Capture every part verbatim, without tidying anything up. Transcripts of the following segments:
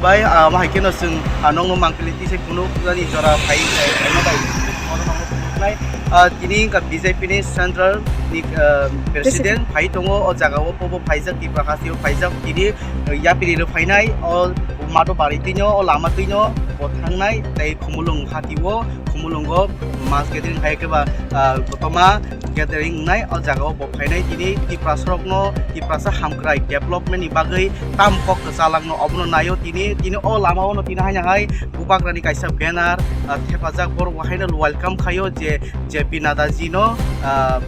Bai, ah, bahai kheno chwng, ah, nokno mangpili tisa kunu pujani jora phai, phai, phaima bai, oro nokno phunuknai. Ah, tini wngkha B J P ni central ni, ah, president phai tongo, o jaga o bobo phaijak, Tipra hasteo phaijak, tini, ah, yapiri rw phainai, o mato bari twino, o lama twino bo thangnai, tei Khumulwng hatio, Khumulwngo mass gathering hai khe ba, ah, kotorma gathering wngnai, o jaga o bo phainai tini Tiprasa rokno, Tiprasa hamkrai development ni bagwi tam kok kwchalangno obono naio tini, tini o lama o no tini haino hai bubagrani kaisa banner, ah, thepajak, borok bo haino welcome khaio je J P Nadda ji no, ah,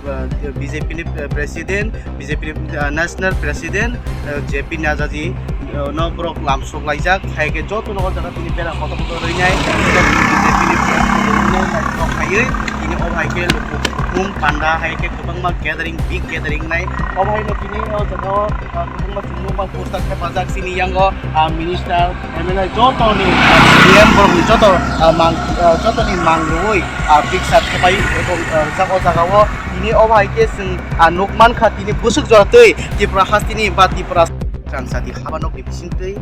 B J P ni president, B J P ni, ah, national president, ah, J P Nadda ji, ah, no borok lamsok laijak, hai khe joto no o jaga tini bera kotor kotor rwinai, B J P ni president rwinai naithok khaiwi tini o hai khe luku thum panda hai khe kwbangma gathering, big gathering nai. O hai no tini o jaga o, ah, kwbangma chwngno ba poster thepajak chini yango, ah, minister, M L A joto ni, ah, C M borok ni joto, ah, mang, ah, joto ni mang rwui, ah, big sa thepai, ah, rijak o jaga o. Tini o hai khe chwng, ah, nuk mankha tini bwswk jora twi Tripura hasteni ba Tripura rangchati haba nokni bisingtwi,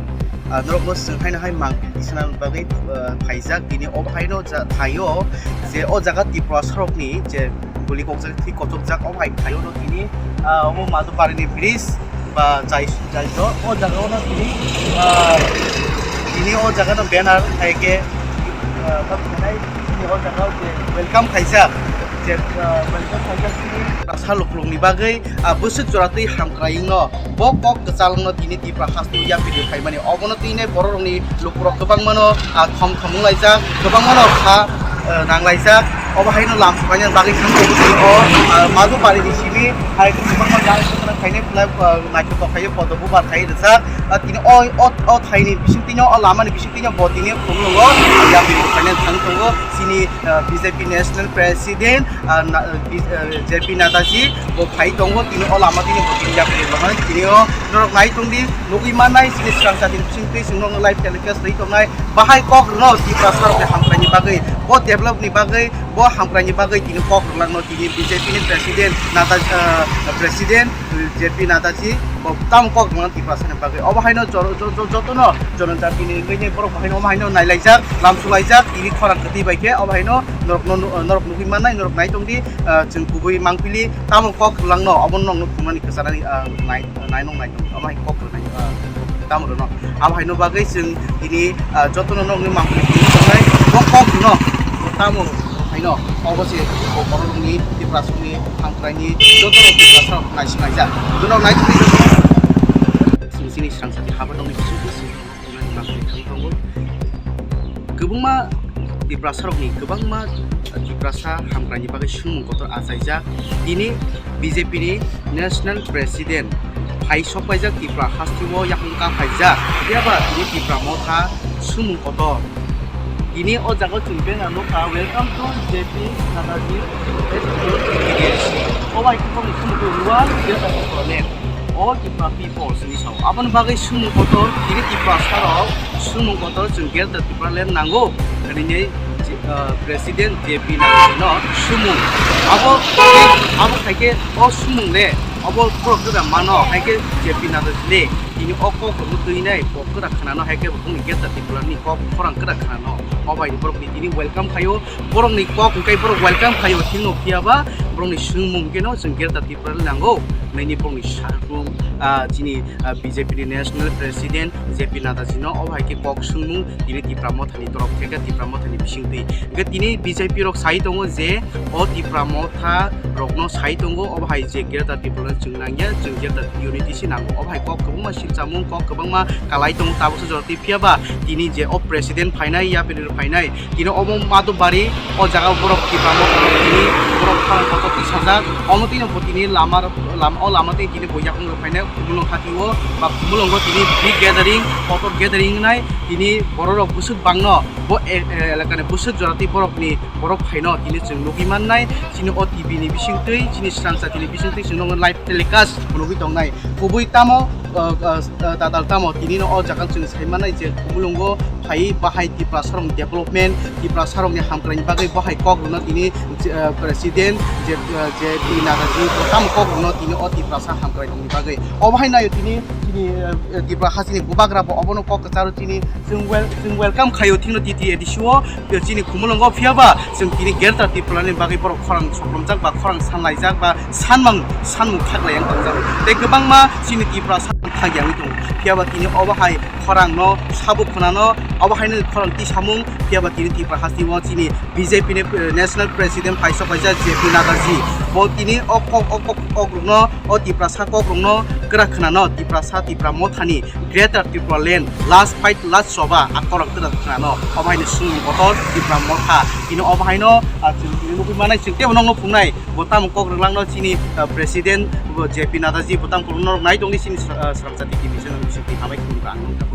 ah, norokno chwng haino hai mangpili tisana bagwi, ah, phaijak. Tini o haino ja-, thaio je o jaga Tripura sorokni je guli kokjak, thwi kochokjak, o hai thaio no tini, ah, omo Madhubarini bridge ba jai, jai o jaga o no tini, ah, tini o jaga no banner hai khe, ah, ba tini o jaga o je welcome khaijak, je, ah, welcome khaijak tini. Saluk rokni bagwi, ah, bwswk jora twi hamkraino bo kok kwchalno tini Tripura hasteo yapiri phaimani. Obono tini borok rokni lukurok kwbangmano, ah, thom thom wnglaijak, kwbangmano kha, ah, nanglaijak. Obo haino lam sukaina bagwi thang tongo tini o, ah, Madhubarini simi hai kwbangma gari kwkhwrang khainai phlai, ah, naithotok khaio, podo bubar khai rijak. Ah, tini o, o, o thaini bisingtwino, o lamani bisingtwino bo tini khumlungo, ah, yapiri phaina thang tongo. Chini, ah, B J P National President, ah, na, ah, B-, ah, J P Nadda ji bo phai tongo, tini o lama tini bo tini yapri tongo. Tini o norok nai tongdi, nugwi mannai chini swrang chati bisingtwi chwng nokno live telecast rwi tongnai. Bahai kok rwno Tiprasa rokni hamkraini bagwi, bo develop ni bagwi, bo hamkraini bagwi tini kok rwlangno tini B J P ni President Nadda, ah, President J P Nadda ji bo tamo kok rwlang Tiprasa ni bagwi. Obo haino jor-, jo-, jo-, jotono jonojatini wngwi borok bo haino omo haino nailaijak, lamsulaijak, tini khorang kwtwi bai khe obo haino norokno nu-, norok nugwi mannai, norok nai tongdi, ah, chwng kubui mangpili tamo kok rwlangno obo nokno phunuknani kwchanani, ah, nai, nai nong nai tong omo hai kok rwnai, ah, tamo rwno. Abo haino bagwi chwng tini, ah, jotono nokni mangpili phunuk tongnai bo kok rwno tamo haino obo se borokni Tiprasani hamkraini jotono Tiprasa naisinglaijak. Jotono nai tongdi jotono. Chwng chini swrang sati haba tongni bisingtwi chwng nokni mangpili thang tongo. Kwbangma Tiprasa rokni kwbangma Tiprasa hamkraini bagwi swngmung kotor achaijak. Tini B J P ni National President phai sokpaijak Tripura hasteo yakung kaphaijak. Phiya ba tini Tipra Motha swngmung kotor. Tini o jaga chwng banner nukha, "Welcome to J P Nadda ji." O bai khe boni swngmung rwya, Greater Tipraland. O Tipra people sini sao. Aboni bagwi swngmung kotor, tini Tiprasa rok swngmung kotor chwng Greater Tipraland nango. Hwnwi, ah, President J P Nadda no swngmung. Abo, abo hai khe o swngmung le, abo borok kwda mano, hai khe J P Nadda le. Tini o kok rwgwi twi nai, kok kwda khwnano, hai khe bokongni Greater Tipraland ni kok khorang kwda khwnano. O bai borokni tini welcome khaio. Borokni kok hwnkhe borok welcome khaio, thikno phiya ba borokni swngmung hwnkhe no chwng Greater Tipraland nango. Nini borokni sakung, ah, chini, ah, B J P ni National President J P Nadda ji no obo hai khe kok swngmung tini Tipra Mothani torok theke Tipra Mothani bisingtwi. Hwnkhe tini B J P rok sai tongo je o Tipra Motha rokno sai tongo, obo hai je Greater Tipraland chwng nangya, chwng Greater Unity se nango. Obo hai kok kwbangma silchamung, kok kwbangma kalai tongo, tabuksa jora twi phiya ba tini je o President phainai, yapiri phainai, tini obo Madhubari, o jaga borok Tipra Motha rok tini borok phalang kotor tisajak. Omo tini bo tini lama, lama, o lama tini, tini bo yakung rok phainai, Khumulwng hati o ba Khumulwngo tini big gathering, kotor gathering wngnai, tini borok rok bwswk bangno bo e-, e-, elakani bwswk jora twi borokni borok phaino tini chwng nugwi mannai. Chini o T V ni bisingtwi, chini swrang chati ni bisingtwi chwng nokno live telecast phunugwi tongnai. Kubui tamo uh, uh, uh, tatal tamo tini no o jaga chwng sai manai je Khumulwngo phai bahai Tiprasa rokni development, Tiprasa rokni hamkraini bagwi bahai kok rwno tini, uh, president je, uh, je J P Nadaji bo tamo kok rwno tini o Tiprasa hamkraini bagwi. Obo hai nayo tini, tini, uh, Tipra hasteni bubagra bo obono kok kwcharo tini chwng wel-, chwng welcome khaio thikno T T A D C o, uh, chini Khumulwngo, phiya ba chwng tini Greater Tipraland ni bagwi borok khorang sokomjak ba khorang sanlaijak ba sanmang sanmung khaklai ang tongjago. Tei kwbangma chini Tiprasa thang yangwi tongo. Phiya ba tini obo hai khorang no sabuk khwnano, obo haino khorang tisamung, phiya ba tini Tipra hasteo chini B J P ni, eh, National President paisok kaisa J P Nadaji. Bo tini o kok, o kok, kok rokno, o Tiprasa kok rokno kwrak khwnano, Tiprasa, Tipra mothani Greater Tipraland last fight last choba a khorang kwrak khwnano. Obo haino sumung kotor Tipra motha. Tini obo haino, ah, chwng tini nugwi manai, chwng teibo nokno phungnai. Bo tamo kok rwlangno chini, ah, president bo J P Nadaji bo tamo kok norok nai tongni chini sra-, ah, srangchati T V channel bisingtwi hamai khulumkha ang nukha.